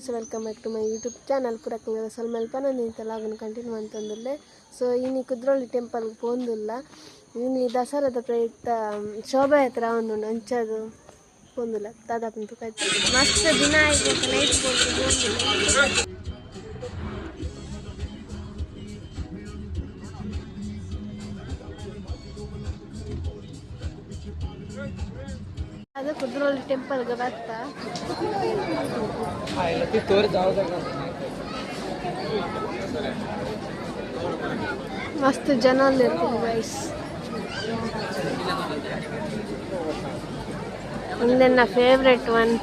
Guys, welcome back to my YouTube channel. ಪುರಕ್ಕಿಂಗದ ಸೊಲ್ಮೆಲ್ ಪನೊಂದು ಲಾಗನ್ ಕಂಟಿನ್ಯೂ ಅಂತಂದುಲ್ಲೆ. ಸೊ ಇನಿ ಕುದ್ರೋಳಿ ಟೆಂಪಲ್ ಪೋಂದುಲ್ಲ. ಇನಿ ದಸರಾದ ಪ್ರಯುಕ್ತ ಶೋಭಾಯಾತ್ರೆ ಆವೊಂದುಂಡು, ಅಂಚಾದ್ ಪೋಂದುಲ್ಲ. ದಾದಾಪುಂಡು ತೂಕ. ಮಸ್ತ್ ದಿನ ಆಯ್ತು ನೈಟ್ ಪೋಂದು. ಅದು ಕುದ್ರೋಳಿ ಟೆಂಪಲ್ಗೆ ಬರ್ತಾ ಮಸ್ತ್ ಜನ ಇರ್ತಾರೆ ಗೈಸ್. ನನ್ನ ಫೇವ್ರೆಟ್ ಒನ್.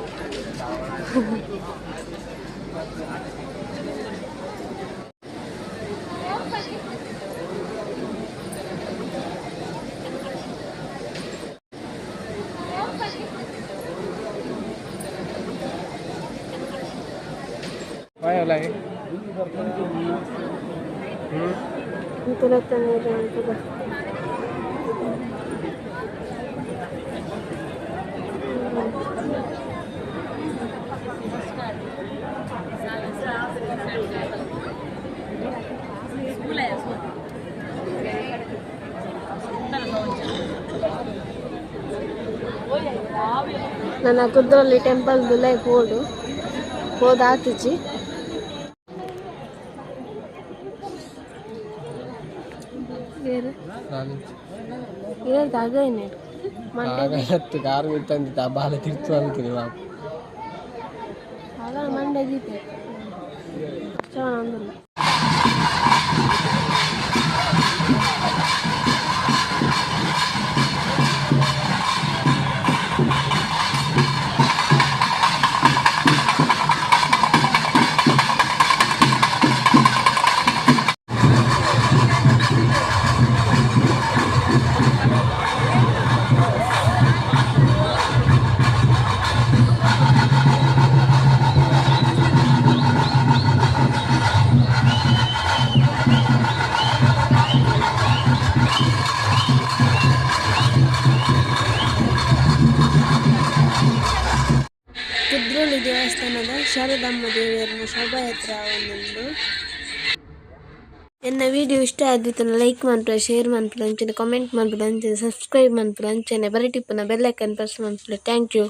ನೀರು ಅಂತದ. ನನ್ನ ಕುದ್ರೋಳಿ ಟೆಂಪಲ್ ದುಲೈ ಪೋಡು ಪೋದು ಆತುಜಿ. ಏರು ದಾಗೈನೆ ಮಂಡೆ. ಕಾರ್ ಬಿತ್ತಂದಿತ್ತ ಬಾಲ ತಿರ್ತು ಅಂತೀನಿ ಬಾಬು. ಆಗ ಮಂಡೆ ದೀಪೆ ಚವನ. ಕುದ್ರೋಳಿ ದೇವಸ್ಥಾನದ ಶಾರದಾಂಬ ದೇವಿಯರನ್ನ ಶೋಭಾಯಾತ್ರೆ ಆವೊಂದುಂಡು. ಎನ್ನ ವಿಡಿಯೋ ಇಷ್ಟ ಆದಿತ್ತುಂಡ ಲೈಕ್ ಮನ್ಪುಲೆ, ಶೇರ್ ಮನ್ಪುಲೆ, ಅಂಚನೆ ಕಾಮೆಂಟ್ ಮನ್ಪುಲೆ, ಅಂಚನೆ ಸಬ್ಸ್ಕ್ರೈಬ್ ಮನ್ಪುಲೆ, ಅಂಚನೆ ಬರಿಟಿಪ್ಪುನ ಬೆಲ್ ಐಕಾನ್ ಪ್ರೆಸ್ ಮನ್ಪುಲೆ. Thank you.